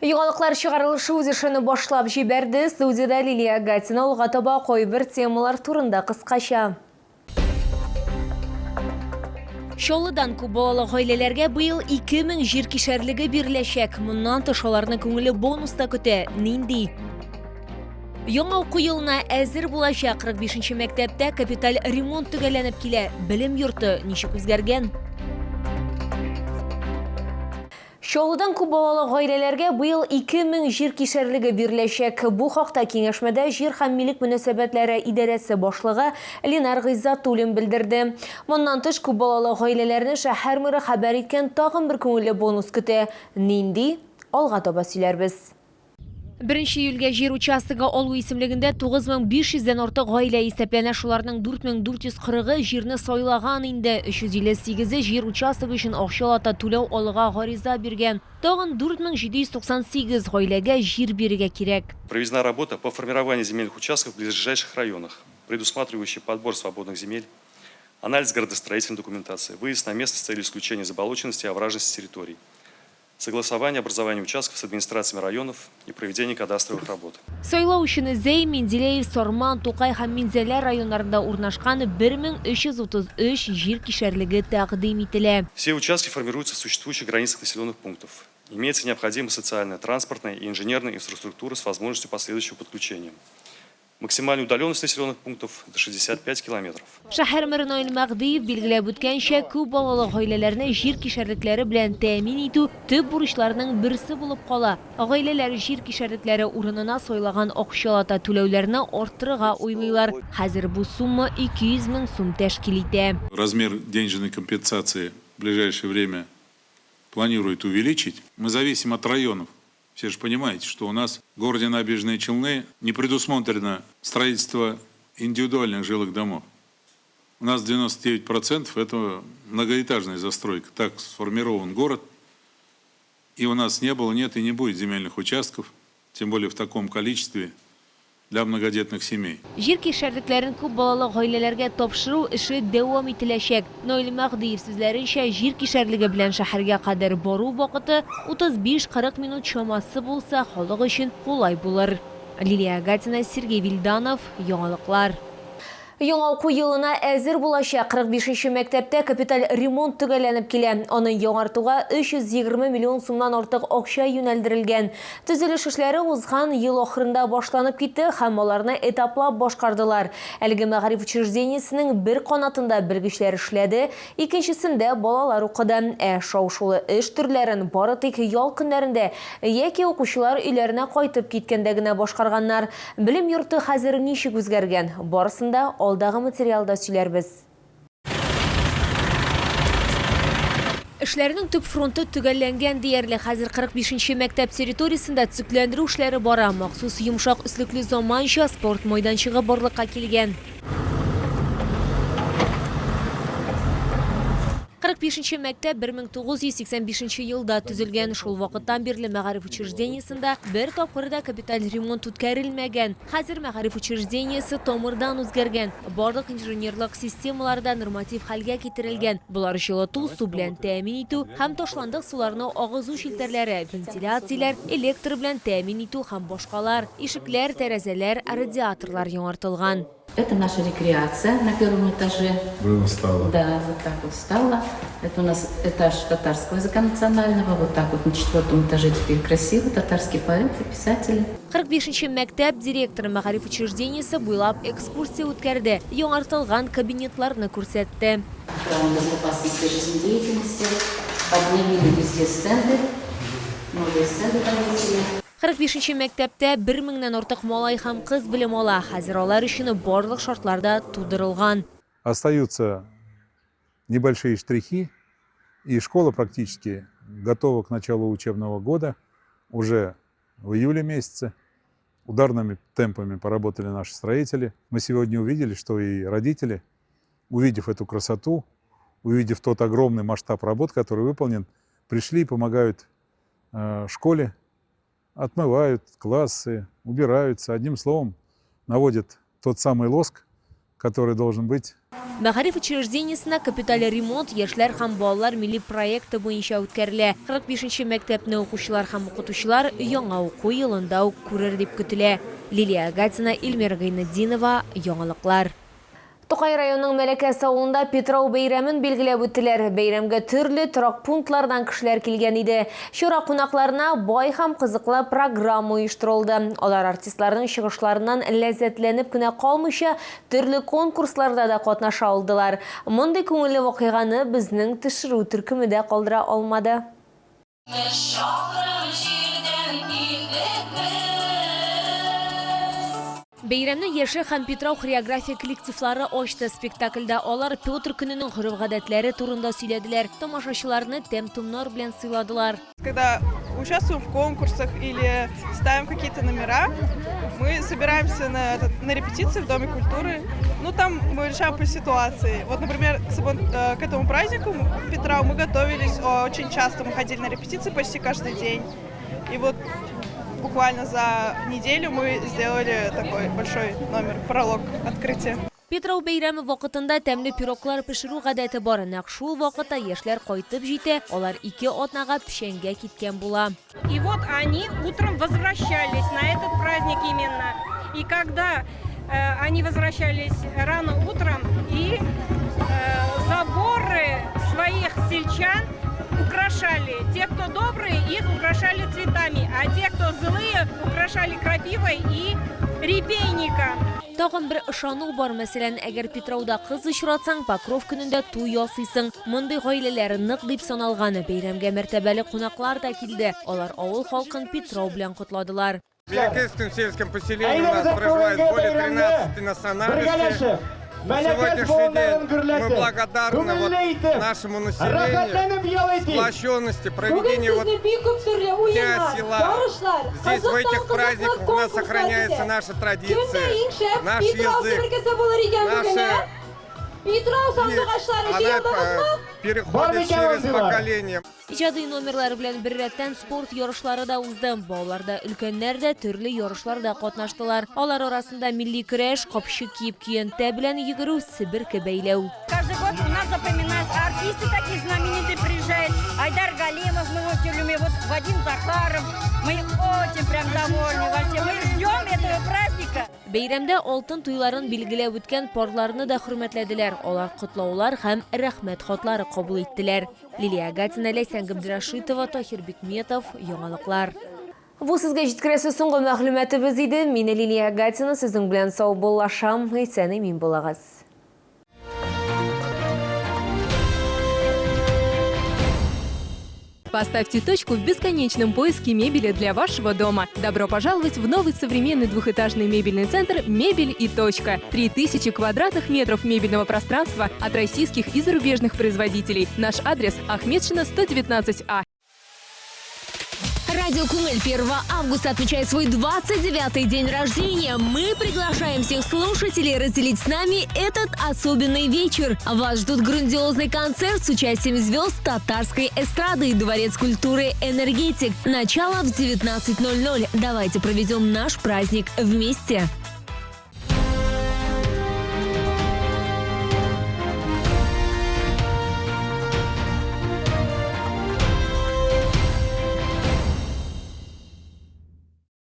Яңалыклар чыгарылышы үз эшен башлап җибәрде. Студиядә Лилия Гатина. Алга таба кайбер темалар турында кыскача. Чаллыдан күп балалы гаиләләргә быел 2000 җир кишәрлеге биреләчәк. Моннан тыш аларны күңелле бонус та көтә. Нинди? Яңа уку елына әзер булачак 45 нче мәктәптә капиталь ремонт төгәлләнеп килә. Белем йорты ничек үзгәргән? Чаллыдан күп балалы гаиләләргә быел 2000 җир кишәрлеге биреләчәк. Бу хакта киңәшмәдә җир һәм милек мөнәсәбәтләре идарәсе башлыгы Ленар Гыйззатуллин белдерде. Моннан тыш, күп балалы гаиләләрне шәһәр мэры хәбәр иткән тагын бер күңелле бонус көтә. Нинди? Алга таба сөйләрбез. Беренче июльгә җир участогы алу исемлегендә 9500 дән артык гаилә исәпләнә, шуларның 4440-ы җирне сайлаган инде, 358-е җир участогы өчен акчалата түләү алуга гариза биргән. Тагын 4798 гаиләгә җир бирергә кирәк. Проведена работа по формированию земельных участков в близлежащих районах, предусматривающая подбор свободных земель, анализ градостроительной документации, выезд на место с целью исключения заболоченности и овражности территорий, согласование образования участков с администрациями районов и проведение кадастровых работ. Сайлау өчен Зәй, Менделеев, Сарман, Тукай һәм Минзәлә районнарында урнашкан 1333 җир кишәрлеге тәкъдим ителә. Все участки формируются в существующих границах населенных пунктов. Имеется необходимая социальная, транспортная и инженерная инфраструктура с возможностью последующего подключения. Максимальная удаленность населенных пунктов до 65 километров. Шәһәр мэры Наил Мәһдиев билгеләп үткәнчә, күп балалы гаиләләрне җир кишәрлекләре белән тәэмин итү төп бурычларның берсе булып кала. Гаиләләр җир кишәрлекләре урынына сайлаган акчалата түләүләрне арттырырга уйлыйлар. Хәзер бу сумма 200 мең сум тәшкил итә. Размер денежной компенсации в ближайшее время планируют увеличить. Мы зависим от районов. Все же понимаете, что у нас в городе Набережные Челны не предусмотрено строительство индивидуальных жилых домов. У нас 99% это многоэтажная застройка. Так сформирован город. И у нас не было, нет и не будет земельных участков, тем более в таком количестве для многодетных семей. Җир кишәрлекләрен күп балалы гаиләләргә тапшыру эше дәвам ителәчәк. Наил Мәһдиев сүзләренчә, җир кишәрлеге белән шәһәргә кадәр бару вакыты 35-40 минут чамасы булса, халык өчен кулай булыр. Лилия Гатина, Сергей Вильданов, Яңалыклар. Яңа уку елына әзер булачак 45 нче мәктәптә капиталь ремонт төгәлләнеп килә. Аны яңартуга 320 миллион сумнан артык акча юнәлдерелгән. Төзелеш эшләре узган ел ахырында башланып китте һәм аларны этаплап башкардылар. Әлеге мәгариф учреждениесенең бер канатында белгечләр эшләде, икенчесендә балалар укыды. Ә шау-шулы эш төрләрен бары тик ял көннәрендә яки укучылар өйләренә кайтып киткәндә генә башкарганнар. Белем йорты хәзер ничек үзгәргән? Барысын да алдагы материалда сөйләрбез. Эшләрнең төп фронты төгәлләнгән диярлек. Хәзер 45 нче мәктәп территориясендә төзекләндерү эшләре бара. Махсус йомшак өслекле заманча спорт майданчыгы барлыкка килгән. 45 нче мәктәп 1985 нче елда төзелгән. Шул вакыттан бирле мәгариф учреждениесендә бер тапкыр да капиталь ремонт үткәрелмәгән. Хәзер мәгариф учреждениесе тамырдан үзгәргән. Барлык инженерлык системалары да норматив хәлгә китерелгән. Болар җылыту, су белән тәэмин итү һәм ташландык суларны агызу челтәрләре, вентиляцияләр, электр белән тәэмин итү һәм башкалар. Ишекләр, тәрәзәләр, радиаторлар яңартылган. Это наша рекреация на первом этаже. Было стало. Да, вот так вот стало. Это у нас этаж татарского языка национального. Вот так вот на четвертом этаже теперь красиво. Татарские поэты, писатели. 45 нче мәктәп директоры мәгариф учреждениесе буйлап экскурсия үткәрде, яңартылган кабинетларны күрсәтте. Охрана безопасности жизнедеятельности. Обновили везде стенды. Новые стенды повесили. 45 нче мәктәптә бер меңнән артык малай һәм кыз белем ала. Хәзер алар өчен барлык шартлар да тудырылган. Остаются небольшие штрихи, и школа практически готова к началу учебного года уже в июле месяце. Ударными темпами поработали наши строители. Мы сегодня увидели, что и родители, увидев эту красоту, увидев тот огромный масштаб работ, который выполнен, пришли и помогают школе, отмывают классы, убираются. Одним словом, наводят тот самый лоск, который должен быть. Мәгариф учреждениесенә капиталь ремонт Яшьләр һәм балалар милли проекты буенча үткәрелә. 45 нче мәктәпне укучылар һәм укытучылар яңа уку елында ук күрер дип көтелә. Лилия Гатина, Эльмира Гайнетдинова, Яңалыклар. Тукай районының Мәләкәс авылында Питрау бәйрәмен билгеләп үттеләр. Бәйрәмгә төрле торак пунктлардан кешеләр килгән иде. Чара кунакларына бай һәм кызыклы программа оештырылды. Алар артистларның чыгышларыннан ләззәтләнеп кенә калмыйча, төрле конкурсларда да катнаша алдылар. Мондый күңелле вакыйганы безнең төшерү төркеме дә калдыра алмады. Мең чакрым җирдән килдек без. Бәйрәмне Яшел һәм Питрау хореография коллективлары ачты. Спектакльдә алар Петр көненең гореф-гадәтләре турында сөйләделәр, тамашачыларны тәм-томнар белән сыйладылар. Когда участвуем в конкурсах или ставим какие-то номера, мы собираемся на, этот, на репетиции в Доме культуры. Ну, там мы решаем по ситуации. Вот, например, к, э, к этому празднику Петра мы готовились очень часто, мы ходили на репетиции почти каждый день. И вот буквально за неделю мы сделали такой большой номер, пролог открытия. Питрау бәйрәме вакытында тәмле пироглар пешерү гадәте бар. Нәкъ шул вакытта яшьләр кайтып җитә, алар ике атнага печәнгә киткән була. И вот они утром возвращались на этот праздник именно. И когда э, они возвращались рано утром, и э, заборы своих сельчан украшали. Те, кто добрые, их украшали цветами, а те, кто злые, украшали крапивой и репейником. Тагын бер ышану бар, мәсәлән, әгәр Питрауда кыз очратсаң, Покров көнендә туй ясыйсың. Мондый гаиләләр нык дип саналган. Бәйрәмгә мәртәбәле кунаклар да килде. Алар авыл халкын Питрау белән котладылар. В Мелекесском сельском поселении у нас проживает более 13 национальностей. На сегодняшний день мы благодарны вот нашему населению, сплоченности, проведения вот Дня села. Здесь в этих праздниках у нас сохраняется наша традиция, наш язык, наша она переходит через поколение. Иҗади номерлар белән беррәттән спорт ярышлары да узды. Балалар да, өлкәннәр дә төрле ярышларда катнаштылар. Алар арасында милли көрәш, капчык киеп көянтә белән йөгерү, себерке бәйләү. Каждый год у нас запоминаются артисты такие знаменитые приезжают. Айдар Галимов, мы очень любим, вот Вадим Захаров. Мы очень прям довольны вообще. Мы ждем этого праздника. Бәйрәмдә алтын туйларын билгеләп үткән парларны да хөрмәтләделәр. Алар котлаулар һәм рәхмәт хатлары кабул иттеләр. Лилия Гатина, Ләйсән Габдрашитова, Таһир Бикметов, Яңалыклар. Бу сезгә җиткерәсе соңгы мәгълүматыбыз иде. Мин Лилия Гатина сезнең белән саубуллашам. Исән-имин булыгыз. Поставьте точку в бесконечном поиске мебели для вашего дома. Добро пожаловать в новый современный двухэтажный мебельный центр «Мебель и точка». 3000 квадратных метров мебельного пространства от российских и зарубежных производителей. Наш адрес – Ахметшина, 119А. Радио Күңел 1 августа отмечает свой 29-й день рождения. Мы приглашаем всех слушателей разделить с нами этот особенный вечер. Вас ждут грандиозный концерт с участием звезд татарской эстрады и Дворец культуры «Энергетик». Начало в 19.00. Давайте проведем наш праздник вместе.